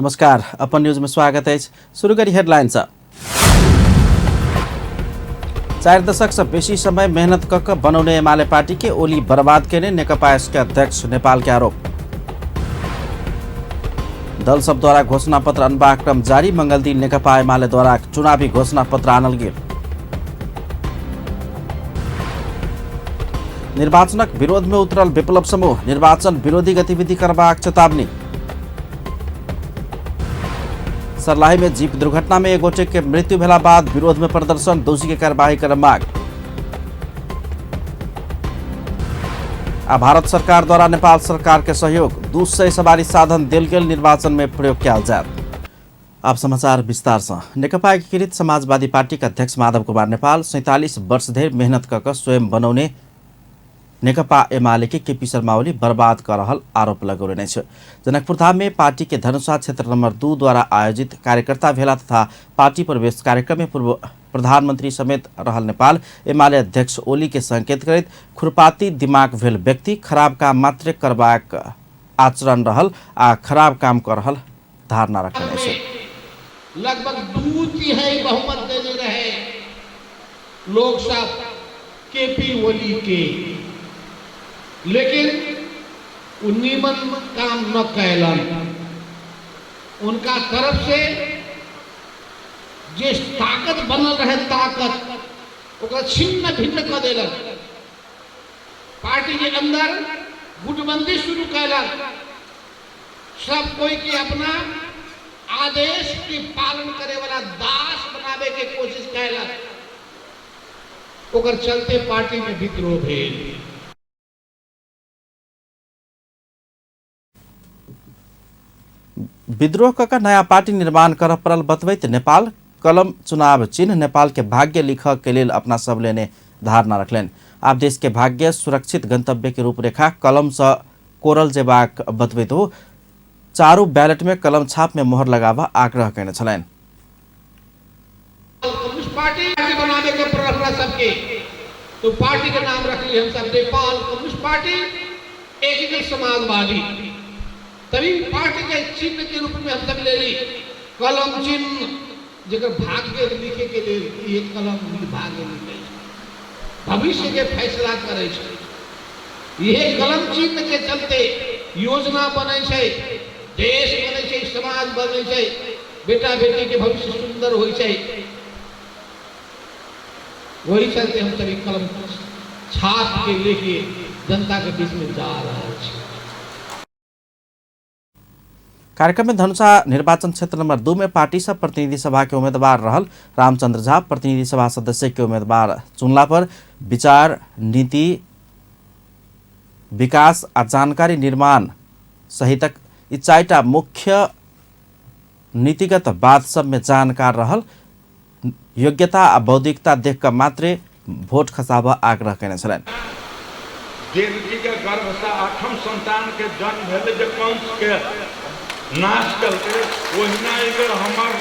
नमस्कार, अपन न्यूज में स्वागत है। शुरू करी हेडलाइन से। 4 दशक से बेसी समय मेहनत क क बनौने एमाले पार्टी के ओली बर्बाद केने नेकपा एस के अध्यक्ष नेपाल के आरोप। दल सब द्वारा घोषणा पत्र अनबाक क्रम जारी। मंगल दिन नेकपा एमाले द्वारा चुनावी घोषणा पत्र आनल गेल। निर्वाचनक विरोध में उतरल विप्लव समूह निर्वाचन विरोधी गतिविधि करबाक चेतावनी। सरलाही में जीप दुर्घटना में एक गोटे के मृत्यु भेला बाद विरोध में प्रदर्शन, दोषी के कार्यवाही कर मांग। आ भारत सरकार द्वारा नेपाल सरकार के सहयोग 200 सवारी साधन देल गेल, निर्वाचन में प्रयोग कयल जायत। आप समाचार विस्तार से। नेकपा एकीकृत समाजवादी पार्टी के अध्यक्ष माधव कुमार नेपाल 47 वर्ष धरि मेहनत क क स्वयं बनौने नेकपा एमाले के केपी शर्मा ओली बर्बाद कर रहल आरोप लगौने अछि। जनकपुर धाम में पार्टी के धनुषा क्षेत्र नंबर 2 द्वारा आयोजित कार्यकर्ता भेला तथा पार्टी प्रवेश कार्यक्रम में पूर्व प्रधानमंत्री समेत रहल नेपाल एमाले अध्यक्ष ओली के संकेत करैत खुरपाती दिमाग भेल व्यक्ति खराब काम मात्र करबाक आचरण रहल आ खराब काम कर रहल धारणा रखने अछि। लगभग 2/3 बहुमत देने रहे लोग सब केपी ओली के, लेकिन उ नीमन काम न कैलन। उनका तरफ से जे ताकत बनल रहे ताकत ओकरा छिन्न भिन्न क देलन। पार्टी के अंदर गुटबंदी शुरू कैलन। सब कोई के अपना आदेश के पालन करे वाला दास बनावे के कोशिश कैलन। ओकर चलते पार्टी में विद्रोह भेल। विद्रोह क नया पार्टी निर्माण कर पड़ल बतबैत नेपाल कलम चुनाव चिन्ह नेपाल के भाग्य लिखऽ के लेल अपना सब लेने धारणा रखलनि। आब देश के भाग्य सुरक्षित गंतव्य के रूपरेखा कलम से कोरल जेबाक बतबैत हो चारू बैलेट में कलम छाप में मोहर लगाबऽ आग्रह कयने छलनि। कम्युनिस्ट पार्टी बनावे के पड़ल हमरा सबके, तो पार्टी के नाम रखली हम सब नेपाल कम्युनिस्ट पार्टी एकीकृत समाजवादी। तभी पार्टी के चिन्ह के रूप में हम सब ले ली कलम चिन्ह, जेकर भाग्य लिखे के लेल ये कलम भाग्य लिखे भविष्य के फैसला करे छै। यह कलम चिन्ह के चलते योजना बनै छै, देश बनै छै, समाज बनै छै, बेटा बेटी के भविष्य सुंदर होइ छै। वही चलते हम सभी कलम छाप के लेके जनता के बीच में जा रहा छी। कार्यक्रम में धनुषा निर्वाचन क्षेत्र नंबर 2 में पार्टी सब प्रतिनिधि सभा के उम्मीदवार रहल रामचंद्र झा प्रतिनिधि सभा सदस्य के उम्मीदवार चुनला पर विचार, नीति, विकास आ जानकारी निर्माण सहितक यी चारिटा मुख्य नीतिगत बात सब में जानकार रहल योग्यता आ बौद्धिकता देख क मात्रे भोट खसाबऽ आग्रह कयने छलनि। देवकी के गर्भ से 8म संतान के जन्म भेलै जे कंस के नाश केलकै, ओहिना एहि बेर हमर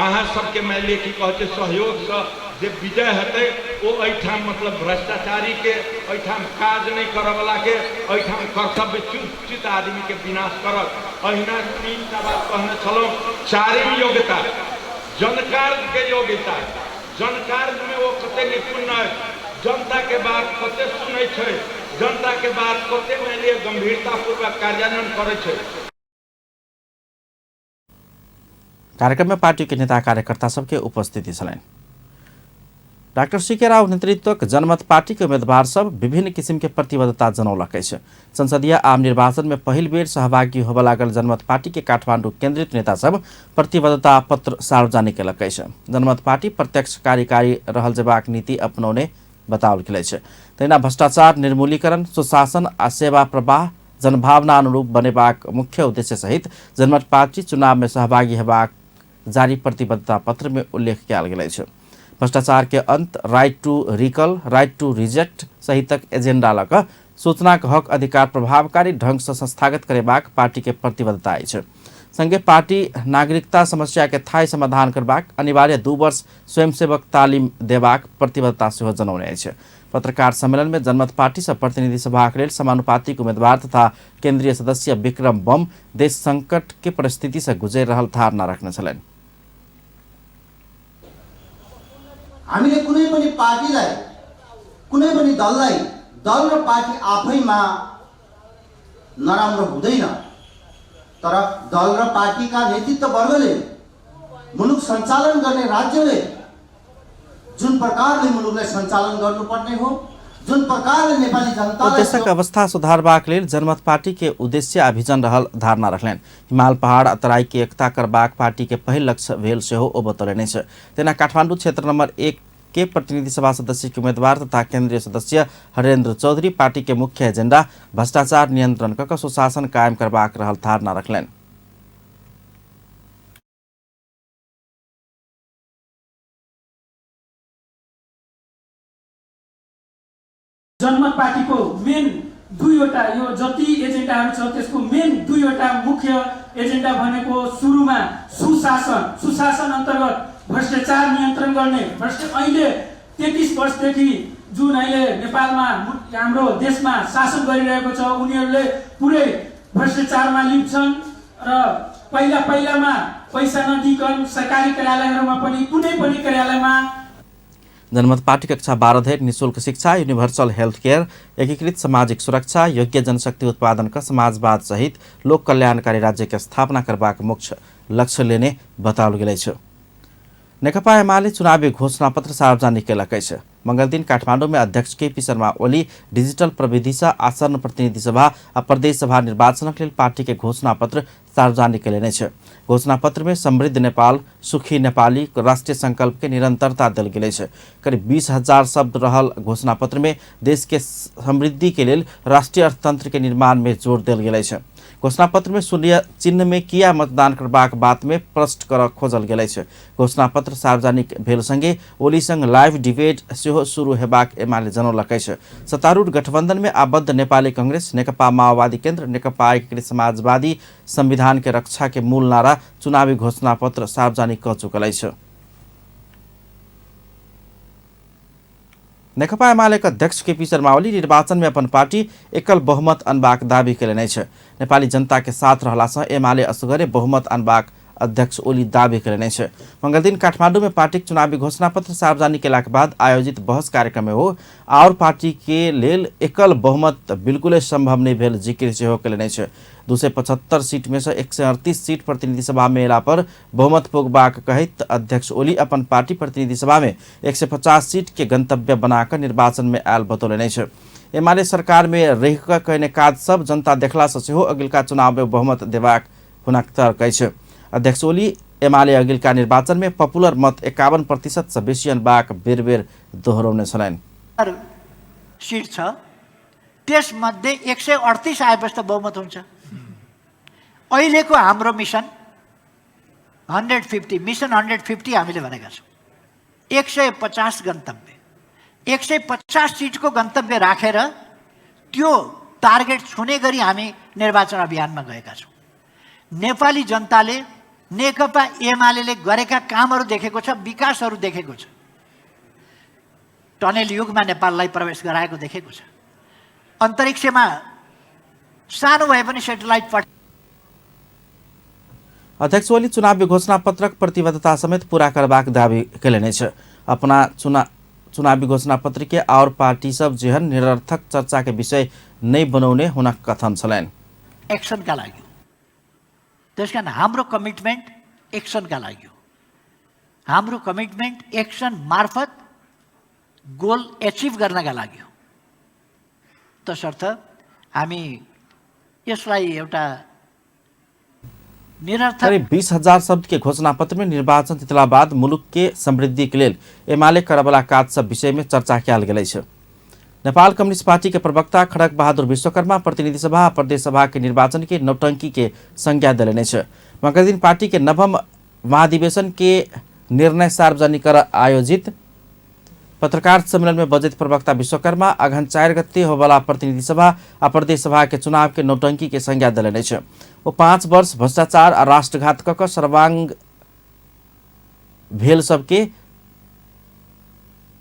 अहाँ सबके मानि लिअ की कहै छै सहयोगसँ जे विजय हेतै ओ एहिठाम मतलब भ्रष्टाचारी के, एहिठाम काज नहि करऽवला के, एहिठाम कर्तव्य च्युत आदमी के विनाश करत। अहिना 3टा बात कहने छलहुँ। चारिम योग्यता जनकार्य के योग्यता, जनकार्य में ओ कते निपुण अछि, जनता के बात कते सुनै छै, जनता के बात कते मानि लिअ गंभीरतापूर्वक कार्यान्वयन करै छै। कार्यक्रम में पार्टी के नेता कार्यकर्ता सबके उपस्थिति छलनि। डाक्टर सी के राव नेतृत्वक जनमत पार्टी के उम्मीदवार सब विभिन्न किसिम के प्रतिबद्धता जनौलक अछि। संसदीय आम निर्वाचन में पहिल बेर सहभागी होबय लागल जनमत पार्टी के काठमांडू केंद्रित नेता सब प्रतिबद्धता पत्र सार्वजनिक केलक अछि। जनमत पार्टी प्रत्यक्ष कार्यकारी रहल जेबाक नीति अपनौने बताओल गेल अछि। तहिना भ्रष्टाचार निर्मूलीकरण, सुशासन आ सेवा प्रवाह जनभावना अनुरूप बनेबाक मुख्य उद्देश्य सहित जनमत पार्टी चुनाव में सहभागी हेबाक जारी प्रतिबद्धता पत्र में उल्लेख कयल गेल अछि। भ्रष्टाचार के अंत, right to recall, right to reject सहितक एजेंडा लऽ कऽ सूचनाक हक अधिकार प्रभावकारी ढंग सँ संस्थागत करेबाक पार्टी के प्रतिबद्धता अछि। संगे पार्टी नागरिकता समस्या के थायी समाधान करबाक अनिवार्य 2 वर्ष स्वयंसेवक तालिम देबाक प्रतिबद्धता सेहो जनौने अछि। पत्रकार सम्मेलन में जनमत पार्टी सँ प्रतिनिधि सभाक लेल समानुपातिक उम्मीदवार तथा केंद्रीय सदस्य विक्रम बम देश संकट के परिस्थिति से गुजरि रहल धारणा रखने छलनि। हामीले कुनै पनि पार्टीलाई, कुनै पनि दललाई, दल र पार्टी आफैमा नराम्रो हुँदैन, तर दल र पार्टीका नेतृत्ववर्गले मुलुक सञ्चालन गर्ने राज्यले जुन प्रकारले मुलुकलाई सञ्चालन गर्नुपर्ने हो, जुन प्रकारले नेपाली जनतालाई देशक अवस्था सुधारबाक लेल जनमत पार्टी के उद्देश्य अभिजन रहल धारणा रखलनि। हिमाल पहाड़ आ तराई के एकता करबाक पार्टी के पहिल लक्ष्य भेल सेहो ओ बतौलनि अछि। तेना काठमाडौँ क्षेत्र नंबर 1 के प्रतिनिधि सभा सदस्य के उम्मीदवार तथा केंद्रीय सदस्य हरेन्द्र चौधरी पार्टी के मुख्य एजेंडा भ्रष्टाचार नियंत्रण क सुशासन कायम करबाक रहल धारणा रखलनि। जनमत पार्टीको मेन दुईवटा यो जति एजेन्डाहरू छ त्यसको मेन दुईवटा मुख्य एजेन्डा भनेको सुरुमा सुशासन, सुशासन अन्तर्गत भ्रष्टाचार नियन्त्रण गर्ने। अहिले 33 वर्षदेखि जुन अहिले नेपालमा हाम्रो देशमा शासन गरिरहेको छ उनीहरूले पुरै भ्रष्टाचारमा लिप्त छन् र पहिला पहिलामा पैसा नदिकन सरकारी कार्यालयहरूमा पनि कुनै पनि कार्यालयमा। जनमत पार्टी कक्षा 12 धरि निःशुल्क शिक्षा, यूनिवर्सल हेल्थ केयर, एकीकृत सामाजिक सुरक्षा, योग्य जनशक्ति उत्पादन का समाजवाद सहित लोक कल्याणकारी राज्य के स्थापना करबाक मुख्य लक्ष्य लेने बताओल गेल अछि। नेकपा एमाले चुनावी घोषणापत्र सार्वजनिक केलक अछि। मंगलदिन काठमाडौँ में अध्यक्ष केपी शर्मा ओली डिजिटल प्रविधि से आसन्न प्रतिनिधि सभा आ प्रदेश सभा निर्वाचनक लेल पार्टी के घोषणापत्र सार्वजनिक केलनि अछि। घोषणापत्र में समृद्ध नेपाल, सुखी नेपाली राष्ट्रीय संकल्प के निरंतरता देल गेल अछि। करीब 20,000 शब्द रहल घोषणापत्र में देश के समृद्धि के लेल राष्ट्रीय अर्थतंत्र के निर्माण में जोर देल गेल अछि। घोषणापत्र में शून्य चिन्ह में किया मतदान करबाक बात में प्रश्न कर खोजल गेल अछि। घोषणापत्र सार्वजनिक भेल संगे ओली संग लाइव डिबेट सेहो शुरू हेबाक एमाले जनौलक अछि। सत्तारूढ़ गठबंधन में आबद्ध नेपाली कांग्रेस, नेकपा माओवादी केंद्र, नेकपा एकीकृत समाजवादी संविधान के रक्षा के मूल नारा चुनावी घोषणापत्र सार्वजनिक क चुकल अछि। नेकपा एमाले के अध्यक्ष केपी शर्मा ओली निर्वाचन में अपन पार्टी एकल बहुमत अनबाक दावी केलनि अछि। नेपाली जनता के साथ रहला सँ एमाले असगरे बहुमत अनबाक अध्यक्ष ओली दावी केलनि अछि। मंगलदिन काठमाडौँ में पार्टीक चुनावी घोषणापत्र सार्वजनिक केलाक बाद आयोजित बहस कार्यक्रम में हो और पार्टी के लेल एकल बहुमत बिल्कुल संभव नहीं भेल जिक्र सेहो केलनि अछि। 275 सीट में से 138 सीट प्रतिनिधि सभा में एला पर बहुमत पुगबाक कहैत अध्यक्ष ओली अपन पार्टी प्रतिनिधि सभा में 150 सीट के गंतव्य बनाकर निर्वाचन में आयल बतौलनि अछि। एमाले सरकार में रहिकऽ कयने काज सब जनता देखला सँ सेहो अगिलका चुनाव में बहुमत देबाक हुनक तर्क अछि। अध्यक्ष ओली एमाले अगिलका निर्वाचन में पॉपुलर मत 51% से बेसी अनबाक बेर बेर दोहोरौने छलनि। सिट छ त्यसमध्ये 138 आएपछि त बहुमत हुन्छ। अहिलेको हाम्रो मिसन 150, मिसन 150 हामीले भनेका छौँ। 150 गन्तव्य, 150 सिटको गन्तव्य राखेर त्यो टार्गेट छुने गरी हामी निर्वाचन अभियानमा गएका छौँ। नेपाली जनताले नेकपा एमाले गरेका कामहरू देखेको छ, विकासहरू देखेको छ, टनेल युगमा नेपाललाई प्रवेश गराएको देखेको छ, अन्तरिक्षमा सानो भए पनि सेटेलाइट पठ। अध्यक्ष ओली चुनावी घोषणापत्रक प्रतिबद्धता समेत पूरा करबाक दावी केलनि अछि। अपना चुनावी घोषणापत्र के और पार्टी सब जेहन निरर्थक चर्चा के विषय नहीं बनौने हुनक कथन छलनि। एक्सनका लागि, त्यसकारण हाम्रो कमिटमेन्ट एक्सनका लागि हो। हाम्रो कमिटमेन्ट एक्सन मार्फत गोल एचिभ गर्नका लागि हो। तसर्थ हामी यसलाई एउटा निरर्थक करीब 20,000 शब्द के घोषणापत्र में निर्वाचन जितला बाद मुलुक के समृद्धि के लेल एमाले करबला काज सब विषय में चर्चा कयल गेल अछि। नेपाल कम्युनिस्ट पार्टी के प्रवक्ता खड़क बहादुर विश्वकर्मा प्रतिनिधि सभा प्रदेश सभा के निर्वाचन के नौटंकी के संज्ञा देलनि अछि। मंगलदिन पार्टी के नवम महाधिवेशन के निर्णय सार्वजनिक कर आयोजित पत्रकार सम्मेलन में बजैत प्रवक्ता विश्वकर्मा अगहन 4 गते होबला प्रतिनिधि सभा आ प्रदेश सभा के चुनाव के नौटंकी के संज्ञा देलनि अछि। ओ 5 वर्ष भ्रष्टाचार आ राष्ट्रघात क क सर्वांग भेल सबके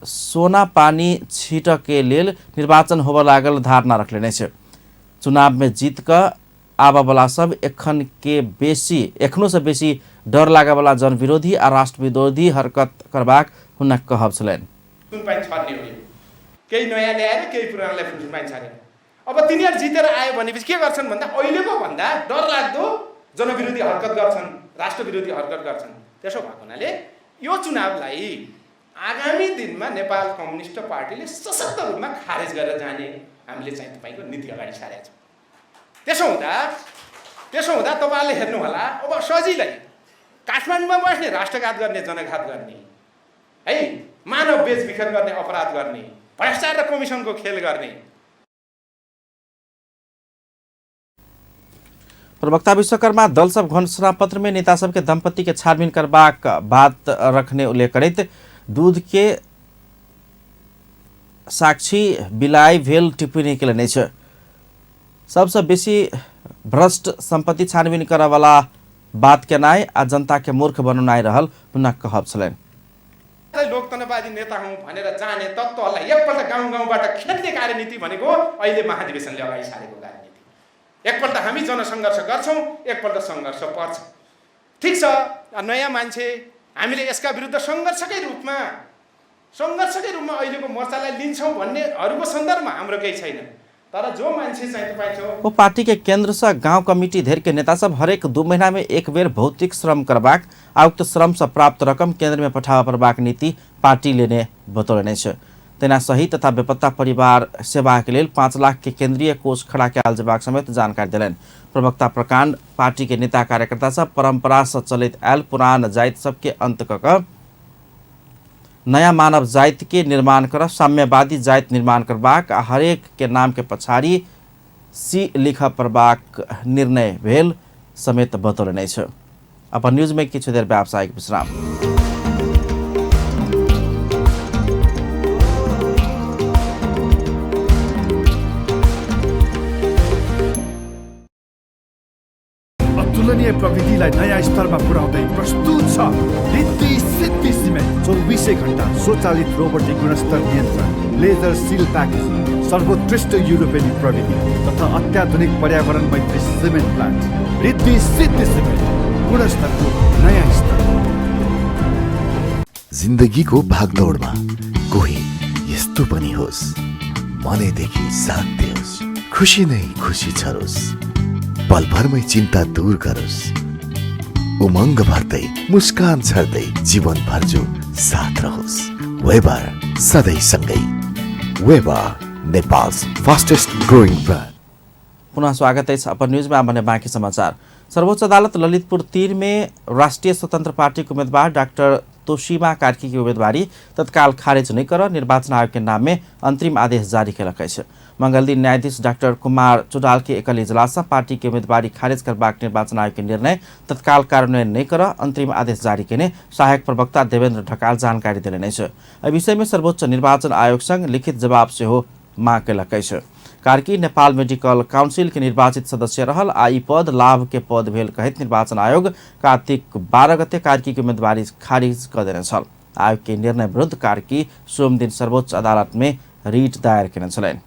सोना पानी छीट के लेल निर्वाचन होबय लागल धारणा रखलेने अछि। चुनाव में जीत क आबयवला सब एखनो से बेसी डर लागयवला जनविरोधी आ राष्ट्रविरोधी हरकत करबाक हुनक कहब छलनि। सुनपानी छर्ने हो, केही नयाँ ल्याएर केही पुरानोलाई सुनपानी छर्ने। अब तिनीहरू जितेर आयो भनेपछि के गर्छन् भन्दा अहिलेको भन्दा डरलाग्दो जनविरोधी हरकत गर्छन्, राष्ट्रविरोधी हरकत गर्छन्। त्यसो भएको हुनाले यो चुनावलाई आगामी दिनमा नेपाल कम्युनिस्ट पार्टीले सशक्त रूपमा खारेज गरेर जाने हामीले चाहिँ तपाईँको नीति अगाडि सारेका छौँ। त्यसो हुँदा तपाईँहरूले हेर्नुहोला, अब सजिलै काठमाडौँमा बस्ने राष्ट्रघात गर्ने, जनघात गर्ने, है मानव बेचबिखन गर्ने, अपराध गर्ने, भ्रष्टाचार र कमिसनको खेल गर्ने। प्रवक्ता विश्वकर्मा दल सब घोषणा पत्र में नेता सबके दंपति के छानबीन करबाक बात रखने उल्लेख करैत दूध के साक्षी बिलाई भेल टिप्पणी केलनि अछि। सबसँ बेसी भ्रष्ट संपत्ति छानबीन करऽवला बात केनाइ आ जनता के मूर्ख बनौनाइ रहल हुनक कहब छलनि। लोकतन्त्रवादी नेता हुँ भनेर जाने तत्त्वहरूलाई एकपल्ट गाउँ गाउँबाट खेद्ने कार्यनीति भनेको अहिले महाधिवेशनले अगाडि सारेको कार्यनीति। एकपल्ट हामी जनसङ्घर्ष गर्छौँ, एकपल्ट सङ्घर्ष पर्छ। ठिक छ, नयाँ मान्छे हामीले यसका विरुद्ध सङ्घर्षकै रूपमा अहिलेको मोर्चालाई लिन्छौँ भन्नेहरूको सन्दर्भमा हाम्रो केही छैन। तर जो मान्छे चाहिँ तपाईँ वो पार्टी के केंद्र से गांव कमिटी धेर के नेता सब हरेक 2 महीना में एक बेर भौतिक श्रम करबाक आ उक्त श्रम से प्राप्त रकम केंद्र में पठाबय पड़बाक नीति पार्टी लेने बतौलनि अछि। तेना सही तथा बेपत्ता परिवार सेवा के लेल 5 लाख के केंद्रीय कोष खड़ा कयल जेबाक समेत जानकारी देलनि। प्रवक्ता प्रकांड पार्टी के नेता कार्यकर्ता सब परंपरा से चलैत आयल पुरान जाति सबके अंत क क नया मानव जाति के निर्माण कर साम्यवादी जाति निर्माण करबाक आ हरेक के नाम के पछाड़ी सी लिख पड़बाक निर्णय भेल समेत बतौलनि अछि। अपन न्यूज में किछु देर व्यावसायिक विश्राम। अतुलनीय प्रविधिलाई नयाँ स्तरमा पुर्याउँदै प्रस्तुत छ रिद्धि सिद्धि सिमेन्ट। 24 घण्टा स्वचालित रोबोटिक गुणस्तर नियन्त्रण, लेजर सिल प्याकेजिङ, सर्वोत्कृष्ट युरोपेली प्रविधि तथा अत्याधुनिक पर्यावरण मैत्री cement plant. Riddhi Siddhi cement, गुणस्तरको नयाँ स्तर। जिन्दगीको भागदौडमा कोही यस्तो पनि होस्, मनैदेखि साथ दियोस्, खुसी नै खुसी छरोस्, पलभरमै चिन्ता दूर गरोस्, उमङ्ग भर्दै मुस्कान छर्दै जीवन भर्जो साथ रहोस्। वेबर सधैँ सँगै। Weber, Nepal's fastest growing brand. पुनः स्वागत अछि अपन न्यूजमा भने बाँकी समाचार। सर्वोच्च अदालत ललितपुर 3 में राष्ट्रिय स्वतंत्र पार्टी के उम्मीदवार डॉक्टर तोशीमा कार्की की उम्मीदवारी तत्काल खारिज नहीं कर निर्वाचन आयोग के नाम में अंतरिम आदेश जारी केलक अछि। मंगलदिन न्यायाधीश डॉक्टर कुमार चुडाल के एकल इजलास पार्टी के उम्मीदवारी खारिज करबाक निर्वाचन आयोग के निर्णय तत्काल कार्यान्वयन नहीं कर अंतरिम आदेश जारी केने सहायक प्रवक्ता देवेंद्र ढकाल जानकारी देलनि अछि। एहि विषय में सर्वोच्च निर्वाचन आयोग संग लिखित जवाब सेहो मांग केलक अछि। कार्की नेपाल मेडिकल काउंसिल के निर्वाचित सदस्य रहल आ ई पद लाभ के पद भेल कहैत निर्वाचन आयोग कार्तिक 12 गते कार्की के उम्मीदवारी खारिज क देने छल। आयोग के निर्णय विरुद्ध कार्की सोमदिन सर्वोच्च अदालत में रिट दायर केने छलनि।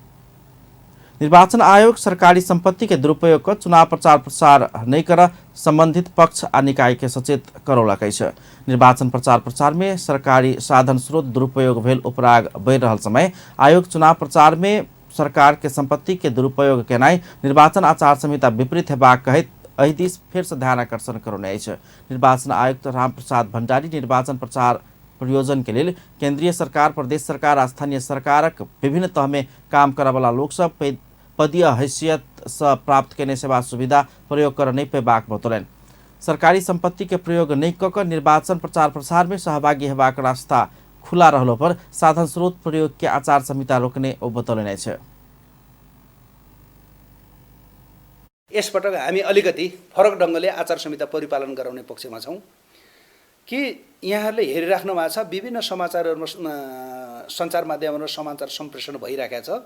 निर्वाचन आयोग सरकारी संपत्ति के दुरुपयोग कर चुनाव प्रचार प्रसार नहीं कर संबंधित पक्ष आ निकाय के सचेत करौलक अछि। निर्वाचन प्रचार प्रसार में सरकारी साधन स्रोत दुरुपयोग भेल उपराग बढ़ि रहल समय आयोग चुनाव प्रचार में सरकार के संपत्ति के दुरुपयोग केनाइ निर्वाचन आचार संहिता विपरीत हेबाक कहैत एहि दिस फेर से ध्यान आकर्षण करौने अछि। निर्वाचन आयुक्त रामप्रसाद भण्डारी निर्वाचन प्रचार प्रयोजन के लेल केंद्रीय सरकार, प्रदेश सरकार आ स्थानीय सरकारक विभिन्न तह में काम करऽवला लोक सब पदीय हैसियत से प्राप्त केने सेवा सुविधा प्रयोग कर नहीं पेबाक बतौलनि। सरकारी संपत्ति के प्रयोग नहीं कऽ कऽ निर्वाचन प्रचार प्रसार में सहभागी हेबाक रास्ता खुला रहलो पर साधन स्रोत प्रयोग के आचार संहिता रोकने ओ बतौलनि अछि। यसपटक हामी अलिकति फरक ढङ्गले आचार संहिता परिपालन गराउने पक्षमा छौँ कि यहाँहरूले हेरिराख्नु भएको छ, विभिन्न समाचारहरूमा सञ्चार माध्यमहरूमा समाचार सम्प्रेषण भइरहेको छ।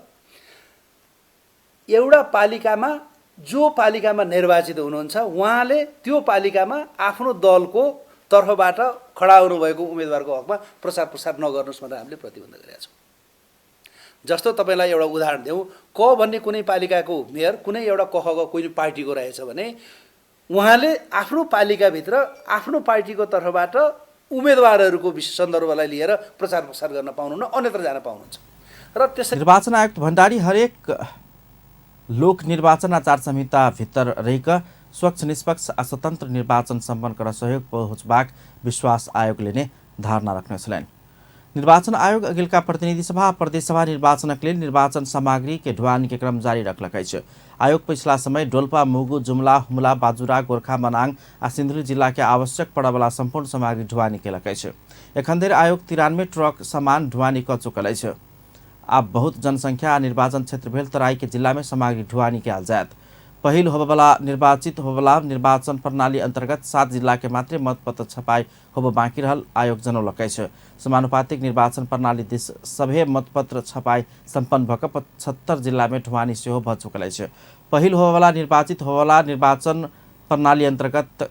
एउटा पालिकामा जो पालिकामा निर्वाचित हुनुहुन्छ उहाँले त्यो पालिकामा आफ्नो दलको तर्फबाट खडा हुनुभएको उम्मेदवारको हकमा प्रचार प्रसार नगर्नुहोस् भनेर हामीले प्रतिबन्ध गरेका छौँ। जस्तो तपाईँलाई एउटा उदाहरण दिउँ, क भन्ने कुनै पालिकाको मेयर कुनै एउटा क ख ग कुनै पार्टीको रहेछ भने उहाँले आफ्नो पालिकाभित्र आफ्नो पार्टीको तर्फबाट उम्मेदवारहरूको विशेष सन्दर्भलाई लिएर प्रचार प्रसार गर्न पाउनुहुन्न, अन्यत्र जान पाउनुहुन्छ। र त्यसरी निर्वाचन आयुक्त भण्डारी हरेक लोक निर्वाचन आचार संहिता भित्र रहिक स्वच्छ, निष्पक्ष आ स्वतन्त्र निर्वाचन सम्पन्न कर सहयोग पहुँचबाक विश्वास आयोगले नै धारणा रखने छलनि। निर्वाचन आयोग अगिलका प्रतिनिधि सभा प्रदेश सभा निर्वाचनक लेल निर्वाचन सामग्री के ढुवानी के क्रम जारी रखलक अछि। आयोग पिछला समय डोल्पा, मुगु, जुमला, हुम्ला, बाजुरा, गोरखा, मनाङ आ सिन्धुली जिला के आवश्यक पड़यवला सम्पूर्ण सामग्री ढुवानी केलक अछि। एखन धरि आयोग 93 ट्रक सामान ढुवानी कऽ चुकल अछि। आब बहुत जनसंख्या आ निर्वाचन क्षेत्र भेल तराई के जिला में सामग्री ढुवानी कयल जायत। पहिल होबयवला निर्वाचित होबयवला निर्वाचन प्रणाली अंतर्गत 7 जिला के मात्रै मतपत्र छपाई होब बाँकी रहल आयोग जनौलक अछि। समानुपातिक निर्वाचन प्रणाली दिस सभे मतपत्र छपाई सम्पन्न भऽ कऽ 75 जिला में ढुवानी सेहो भऽ चुकल अछि। पहिल होबयवला निर्वाचित होबयवला निर्वाचन प्रणाली अंतर्गत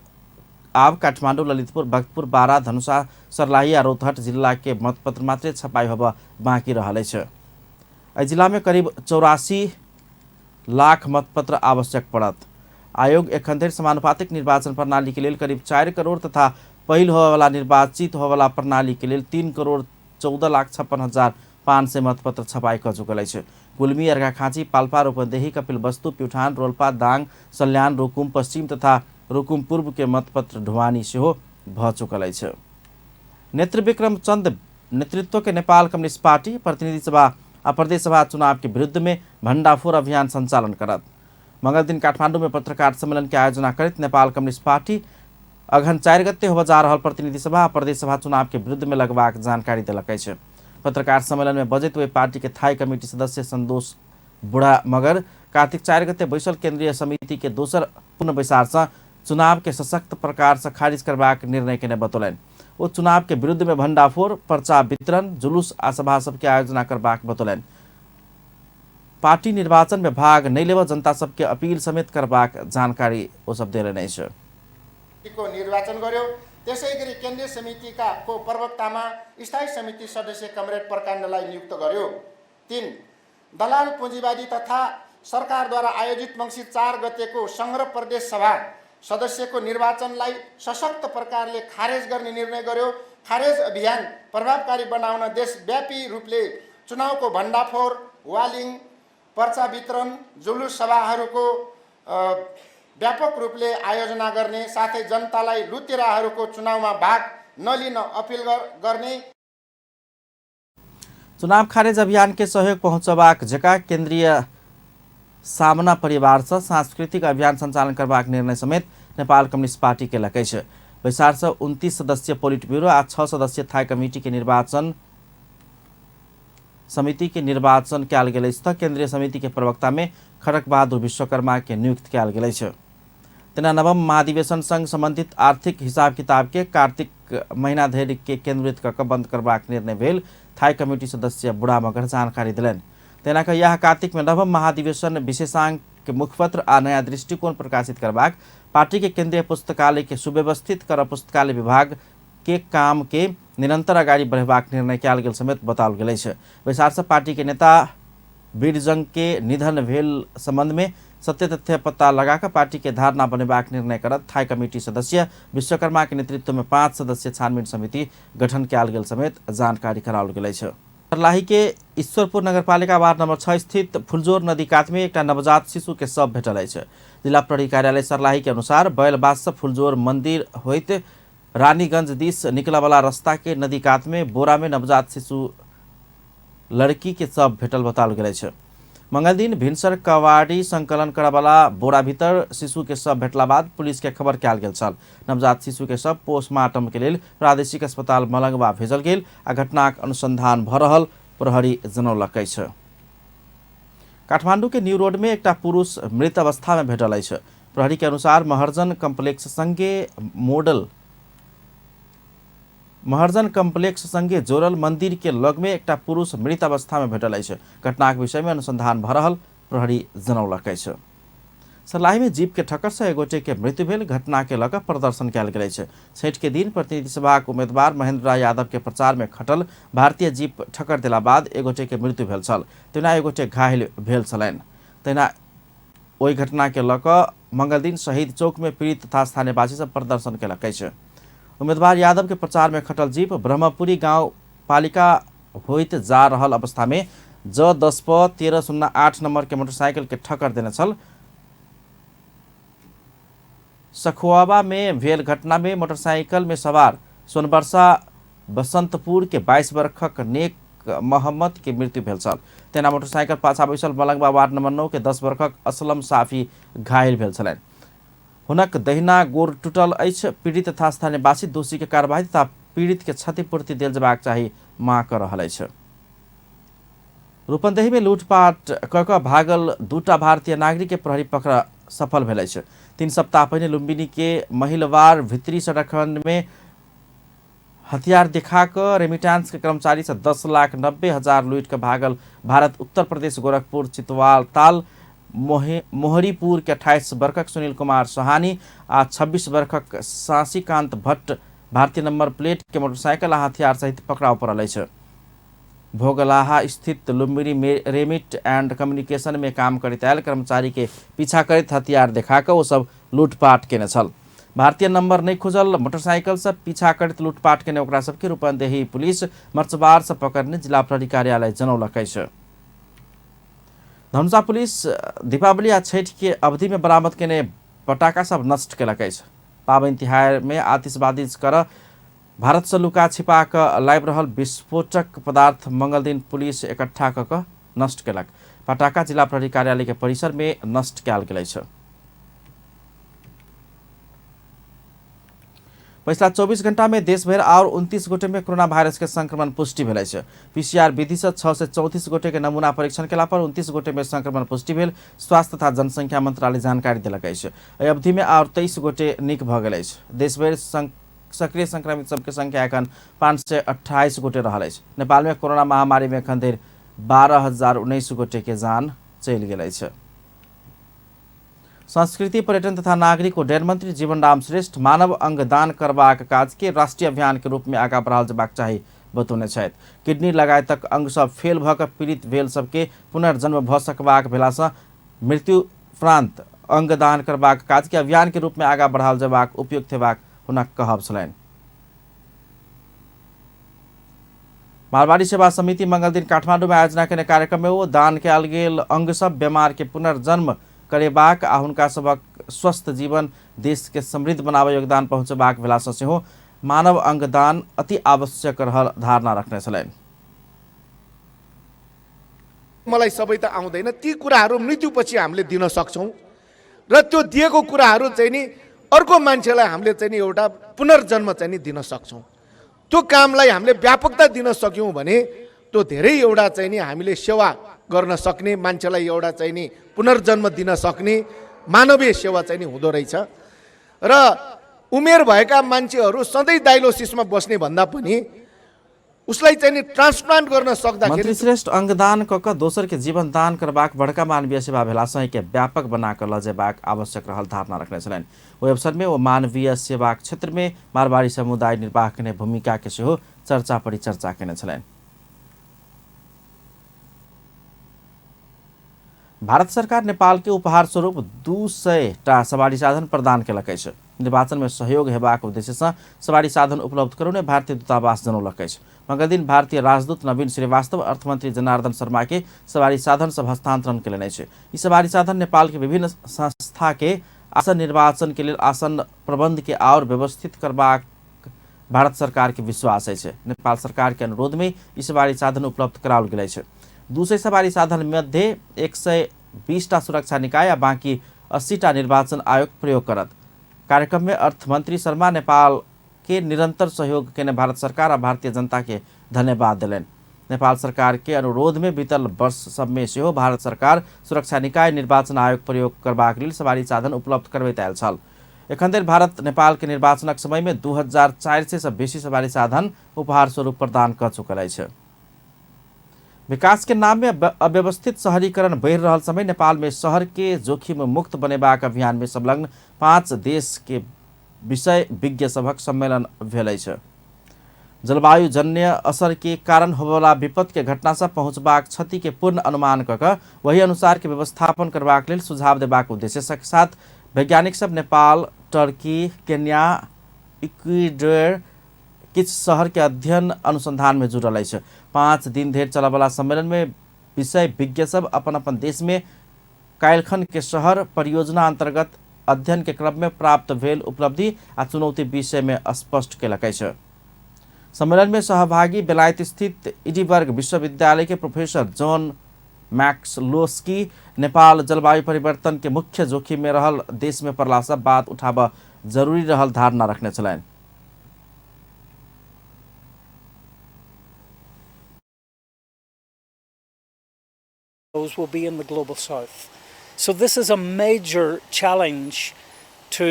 आब काठमाडौँ, ललितपुर, भक्तपुर, बारा, धनुषा, सर्लाही आ रौतहट जिला के मतपत्र मात्रै छपाई होब बाँकी रहल अछि। एहि जिला में करीब 84 लाख मतपत्र आवश्यक पड़त। आयोग एखन धरि समानुपातिक निर्वाचन प्रणाली के लेल करीब 4 करोड़ तथा पहिल होबयवला निर्वाचित होबयवला प्रणाली के लेल 3,14,56,500 मतपत्र छपाई कऽ चुकल अछि। गुल्मी, अर्घाखाँची, पाल्पा, रूपन्देही, कपिलवस्तु, प्युठान, रोल्पा, दाङ, सल्यान, रुकुम पश्चिम तथा रुकुम पूर्व के मतपत्र ढुवानी सेहो भऽ चुकल अछि। नेत्र विक्रम चन्द नेतृत्व के नेपाल कम्युनिस्ट पार्टी प्रतिनिधि सभा आ प्रदेश सभा चुनाव के विरुद्ध में भंडाफोड़ अभियान संचालन करत। मंगल दिन काठमांडू में पत्रकार सम्मेलन के आयोजना करत नेपाल कम्युनिस्ट पार्टी अघन 4 गते होबय जा रहल प्रतिनिधि सभा आ प्रदेश सभा चुनाव के विरुद्ध में लगबाक जानकारी देलक अछि। पत्रकार सम्मेलन में बजैत ओहि पार्टी के थाई कमिटी सदस्य संतोष बुढ़ा मगर कार्तिक 4 गते बैसल केंद्रीय समिति के दोसर पूर्ण बैसार से चुनाव के सशक्त प्रकार से खारिज करबाक निर्णय केने बतौलनि। ओ चुनाव के विरुद्ध में भंडाफोड़, पर्चा वितरण, जुलूस आ सभा सबके आयोजना करबाक बतौलनि। पार्टी निर्वाचन में भाग नहीं लेब जनता सबके अपील समेत करबाक जानकारी ओ सब देलनि अछि। को निर्वाचन गर्यो। त्यसैगरी केन्द्रीय समितिका को प्रवक्तामा स्थायी समिति सदस्य कमरेड प्रकाण्डलाई नियुक्त गर्यो। 3 दलाल पुँजीवादी तथा सरकारद्वारा आयोजित मङ्सिर 4 गतेको सङ्घ र प्रदेश सभा सदस्यको निर्वाचनलाई सशक्त प्रकारले खारेज गर्ने निर्णय गर्यो। खारेज अभियान प्रभावकारी बनाउन देशव्यापी रूपले चुनावको भण्डाफोर, वालिङ, पर्चा वितरण, जुलुस सभाहरूको व्यापक रूपले आयोजना गर्ने साथै जनतालाई लुतेराहरूको चुनावमा भाग नलिन अपिल गर्ने। चुनाव खारेज अभियान के सहयोग पहुँचबाक जका केन्द्रीय सामना परिवार से सांस्कृतिक अभियान संचालन करबाक निर्णय समेत नेपाल कम्युनिस्ट पार्टी केलक अछि। बैसार से 29 सदस्यीय पोलिट ब्यूरो आ 6 सदस्यीय थाई कमिटी के निर्वाचन समिति के निर्वाचन कयल गेल अछि त केंद्रीय समिति के प्रवक्ता में खड़क बहादुर विश्वकर्मा के नियुक्त कयल गेल अछि। तेना नवम महाधिवेशन संग संबंधित आर्थिक हिसाब किताब के कार्तिक महीना धरि के केंद्रित कऽ कऽ बंद करबाक निर्णय भेल थाई कमिटी सदस्य बुढ़ा मगर जानकारी देलनि। तेना कऽ यह कार्तिक में नवम महाधिवेशन विशेषांक के मुखपत्र आ नया दृष्टिकोण प्रकाशित करबाक, पार्टी के केंद्रीय पुस्तकालय के सुव्यवस्थित कर पुस्तकालय विभाग के काम के निरंतर अगाडि बढ़ेबाक निर्णय कयल गेल समेत बताओल गेल अछि। बैसार से पार्टी के नेता वीरजंग के निधन भेल संबंध में सत्य तथ्य पत्ता लगाकर पार्टी के धारणा बनेबाक निर्णय करत थाई कमिटी सदस्य विश्वकर्मा के नेतृत्व में 5 सदस्य छानबीन समिति गठन कयल गेल समेत जानकारी कराओल गेल अछि। सर्लाही के ईश्वरपुर नगरपालिका वार्ड नंबर 6 स्थित फुलजोर नदी कात में एक नवजात शिशु के शव भेटल अछि। जिला प्रहरी कार्यालय सर्लाही के अनुसार बैलबास से फुलजोर मंदिर होइत रानीगंज दिस निकलवाला रास्ता के नदी कात में बोरा में नवजात शिशु लड़की के शव भेटल बताओल गेल अछि। मंगल दिन भिनसर कवाड़ी संकलन करवाला बोरा भीतर शिशु के शव भेटला बाद पुलिस के खबर कयल गेल छल। नवजात शिशु के शव पोस्टमार्टम के लेल प्रादेशिक अस्पताल मलंगवा भेजल गेल आ घटनाक अनुसंधान भ रहल प्रहरी जनौलक अछि। काठमांडू के न्यू रोड में एकटा पुरुष मृत अवस्था में भेटल अछि। प्रहरी के अनुसार महर्जन कम्प्लेक्स संगे जोड़ल मंदिर के लग में एकटा पुरुष मृत अवस्था में भेटल अछि। घटनाक विषय में अनुसंधान भ रहल प्रहरी जनौलक अछि। सर्लाही में जीप के ठक्कर से एक गोटे के मृत्यु भेल घटना के लऽ कऽ प्रदर्शन कयल गेल अछि। छठि के दिन प्रतिनिधि सभाक उम्मीदवार महेंद्र राय यादव के प्रचार में खटल भारतीय जीप ठक्कर देला बाद एक गोटे के मृत्यु भेल छल, तहिना एक गोटे घायल भेल छलनि। तहिना ओहि घटना के लऽ कऽ मंगलदिन शहीद चौक में पीड़ित तथा स्थानीयवासी सब प्रदर्शन कयलक अछि। उम्मीदवार यादव के प्रचार में खटल जीप ब्रह्मपुरी गांव पालिका होइत जा रहल अवस्था में ज 10 प 1308 नंबर के मोटरसाइकिल के ठक्कर देने छल। सखुआबा में भेल घटना में मोटरसाइकिल में सवार सोनबरसा बसंतपुर के 22 वर्षक नेक मोहम्मद के मृत्यु भेल छल। तेना मोटरसाइकिल पाछा बैसल मलंगवा वार्ड नंबर 9 के 10 वर्षक असलम साफी घायल भेल छलनि। हुनक दहिना गोड़ टूटल अछि। पीड़ित तथा स्थानीयवासी दोषी के कार्रवाई तथा पीड़ित के क्षतिपूर्ति देल जयबाक चाही मांग कर रहल अछि। रूपन्देही में लूटपाट कऽ कऽ भागल दूटा भारतीय नागरिक के प्रहरी पकड़ सफल भेल अछि। 3 सप्ताह पहिने लुम्बिनी के महिलवार भित्री सड़क में हथियार देखा कऽ रेमिटांस के कर्मचारी से 10,90,000 लूटि कऽ भागल भारत उत्तर प्रदेश गोरखपुर चितवाल ताल मोहरीपुर के 28 वर्षक सुनील कुमार सहानी आ 26 वर्षक सासीकांत भट्ट भारतीय नंबर प्लेट के मोटरसाइकिल आ हथियार सहित पकड़ाव पड़ल अछि। भोगलाहा स्थित लुम्बिनी रेमिट एंड कम्युनिकेशन में काम करैत आयल कर्मचारी के पीछा करैत हथियार देखा कऽ ओ सब लूटपाट केने छल। भारतीय नंबर नहीं खुजल मोटरसाइकिल से पीछा करैत लूटपाट केने ओकरा सबके रूपन्देही पुलिस मर्चबार से पकड़ने जिला प्रहरी कार्यालय जनौलक अछि। धनुषा पुलिस दीपावली आ छठि के अवधि में बरामद केने पटाखा सब नष्ट केलक अछि। पाबनि तिहार में आतिशबाजी कर भारत से लुका छिपा कऽ लाबि रहल विस्फोटक पदार्थ मंगलदिन पुलिस इकट्ठा कऽ कऽ नष्ट केलक। पटाखा जिला प्रहरी कार्यालय के परिसर में नष्ट कयल गेल अछि। पछिला 24 घंटा में देशभरि और 29 गोटे में कोरोना वायरस के संक्रमण पुष्टि भेल अछि। पीसीआर विधि से 634 गोटे के नमूना परीक्षण केला पर 29 गोटे में संक्रमण पुष्टि भेल स्वास्थ्य तथा जनसंख्या मंत्रालय जानकारी देलक अछि। एहि अवधि में और 23 गोटे नीक भऽ गेल अछि। देशभरि सक्रिय संक्रमित सबके संख्या एखन 528 गोटे रहल अछि। नेपाल में कोरोना महामारी में एखन धरि 12,019 गोटे के जान चलि गेल अछि। संस्कृति पर्यटन तथा नागरिक उड्डयन मंत्री जीवनराम श्रेष्ठ मानव अंगदान करबाक काज के राष्ट्रीय अभियान के रूप में आगाँ बढ़ाओल जेबाक चाही बतौने छथि। किडनी लगायतक अंग सब फेल भऽ कऽ पीड़ित भेल सबके पुनर्जन्म भऽ सकबाक भेलासँ मृत्यु उपरांत अंगदान करबाक काज के अभियान के रूप में आगाँ बढ़ाओल जेबाक उपयुक्त हेबाक हुनक कहब छलनि। मारवाड़ी सेवा समिति मंगलदिन काठमांडू में आयोजना केने कार्यक्रम में ओ दान कयल गेल अंग सब बीमार के पुनर्जन्म करेबाक आ हुनका सबक स्वस्थ जीवन देश के समृद्ध बनाबय योगदान पहुँचेबाक भेलासँ सेहो मानव अंगदान अति आवश्यक रहल धारणा रखने छलनि। मलाई सबै त आउँदैन, ती कुराहरू मृत्युपछि हामीले दिन सक्छौँ र त्यो दिएको कुराहरू चाहिँ नि अर्को मान्छेलाई हामीले चाहिँ नि एउटा पुनर्जन्म चाहिँ नि दिन सक्छौँ। त्यो कामलाई हामीले व्यापकता दिन सक्यौँ भने त्यो धेरै एउटा चाहिँ नि हामीले सेवा गर्न सक्ने, मान्छेलाई एउटा चाहिँ नि पुनर्जन्म दिन सक्ने मानवीय सेवा चाहिँ नि हुँदो रहेछ। र उमेर भएका मान्छेहरू सधैँ डायलोसिसमा बस्ने भन्दा पनि उसलाई चाहिँ नि ट्रान्सप्लान्ट गर्न सक्दाखेरि मंत्री श्रेष्ठ अंगदान क कऽ दोसर के जीवन दान करबाक बड़का मानवीय सेवा भेलासँ के व्यापक बना कऽ लऽ जेबाक आवश्यक रहल धारणा रखने छलनि। ओहि अवसर में ओ मानवीय सेवाक क्षेत्र में मारवाड़ी समुदाय निर्वाह केने भूमिका के सेहो चर्चा परिचर्चा केने छलनि। भारत सरकार नेपाल के उपहार स्वरूप 200 टा सवारी साधन प्रदान केलक अछि। निर्वाचन में सहयोग हेबाक उद्देश्य से सवारी साधन उपलब्ध करौने भारतीय दूतावास जनौलक अछि। मंगलदिन भारतीय राजदूत नवीन श्रीवास्तव अर्थमंत्री जनार्दन शर्मा के सवारी साधन सब हस्तांतरण केलनि अछि। ई सवारी साधन नेपाल के विभिन्न संस्था के आसन निर्वाचन के लेल आसन प्रबंध के और व्यवस्थित करबाक भारत सरकार के विश्वास अछि। नेपाल सरकार के अनुरोध में ई सवारी साधन उपलब्ध कराओल गेल अछि। 200 सवारी साधन मध्ये 120 टा सुरक्षा निकाय आ बाकी 80 टा निर्वाचन आयोग प्रयोग करत। कार्यक्रम में अर्थमंत्री शर्मा नेपाल के निरंतर सहयोग केने भारत सरकार आ भारतीय जनता के धन्यवाद देलनि। नेपाल सरकार के अनुरोध में बीतल वर्ष सब में सेहो भारत सरकार सुरक्षा निकाय निर्वाचन आयोग प्रयोग करबाक लेल सवारी साधन उपलब्ध करबैत आयल छल। एखन धरि भारत नेपाल के निर्वाचनक समय में 2400 से बेसी सवारी साधन उपहार स्वरूप प्रदान कऽ चुकल अछि। विकास के नाम में अव्यवस्थित शहरीकरण बढ़ि रहल समय नेपाल में शहर के जोखिम मुक्त बनेबाक अभियान में संलग्न 5 देश के विषय विज्ञ सभक सम्मेलन भेल अछि। जलवायु जन्य असर के कारण होबला विपद के घटना से पहुँचबाक क्षति के पूर्ण अनुमान क क वही अनुसार के व्यवस्थापन करबाक लेल सुझाव देबाक उद्देश्य के साथ वैज्ञानिक सब नेपाल, टर्की, केन्या, इक्वेडोर किछु शहर के अध्ययन अनुसंधान में जुड़ल अछि। 5 दिन धरि चलयवला सम्मेलन में विषय विज्ञ सब अपन अपन देश में काल्हिखन के शहर परियोजना अंतर्गत अध्ययन के क्रम में प्राप्त भेल उपलब्धि आ चुनौती विषय में स्पष्ट केलक अछि। सम्मेलन में सहभागी बेलायत स्थित इडिबर्ग विश्वविद्यालय के प्रोफेसर जॉन मैक्सलोस्की नेपाल जलवायु परिवर्तन के मुख्य जोखिम में रहल देश में पड़ला से बात उठाब जरूरी रहल धारणा रखने छलनि। Those will be in the global south. So this is a major challenge to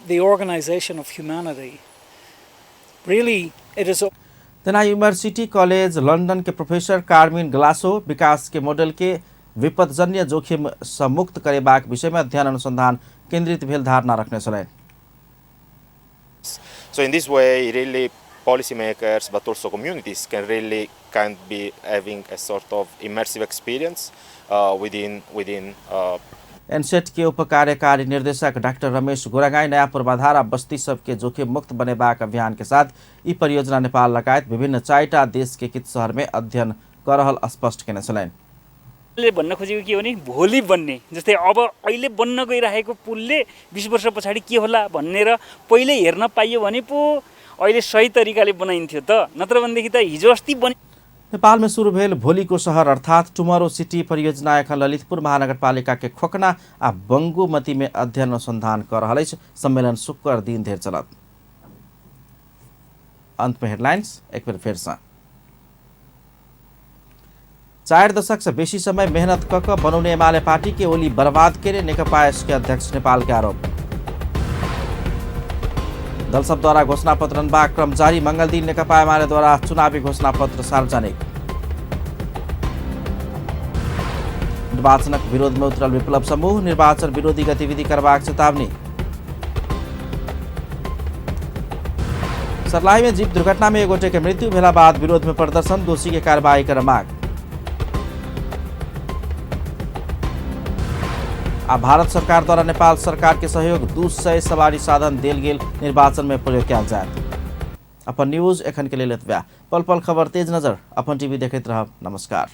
the organization of humanity. Really, it is. तेना यूनिवर्सिटी कॉलेज लंदन के प्रोफेसर कार्मिन ग्लासो विकास के मॉडल के विपदजन्य जोखिम से मुक्त करेबाक विषय में अध्ययन अनुसंधान केंद्रित भेल धारणा रखने छलनि। So in this way, really, policymakers but also communities can really kind be having a sort of immersive experience within NSET के उप कार्यकारी निर्देशक डाक्टर रमेश गोरागाई नयाँ पूर्वाधार आ बस्ती सबके जोखिम मुक्त बनेबाक अभियान के साथ ई परियोजना नेपाल लगायत विभिन्न 4 देश के किछु शहर में अध्ययन कर रहल स्पष्ट केने छलनि। ले भन्न खोजेको के हो भने भोलि बन्ने जस्तै अब अहिले बन्न गइरहेको पुलले 20 वर्ष पछाडि के होला भनेर पहिले हेर्न पाइयो भने पो अहिले सही तरिकाले बनाइन्थ्यो त, नत्र भनेदेखि त हिजो अस्ति बनि। नेपाल में शुरू भेल भोलिको शहर अर्थात टुमोरो सिटी परियोजना एखन ललितपुर महानगरपालिका के खोकना आ बंगुमती में अध्ययन अनुसंधान कर रहल अछि। सम्मेलन शुक्र दिन धरि चलत। अंत में हेडलाइंस एक बेर फेर से। 4 दशक से बेसी समय मेहनत क क बनौने एमाले पार्टी के ओली बर्बाद केने नेकपा एस के अध्यक्ष नेपाल के आरोप। दल सब द्वारा घोषणा पत्र अनबाक क्रम जारी। मंगल दिन नेकपा एमाले द्वारा चुनावी घोषणा पत्र सार्वजनिक। निर्वाचनक विरोध में उतरल विप्लव समूह निर्वाचन विरोधी गतिविधि करबाक चेतावनी। सर्लाही में जीप दुर्घटना में एक गोटे के मृत्यु भेला बाद विरोध में प्रदर्शन, दोषी के कार्रवाई कर मांग। आ भारत सरकार द्वारा नेपाल सरकार के सहयोग 200 सवारी साधन देल गेल निर्वाचन में प्रयोग कयल जायत। अपन न्यूज एखन के लेल एतबे। पल पल खबर तेज नजर अपन टीवी देखैत रहब। नमस्कार।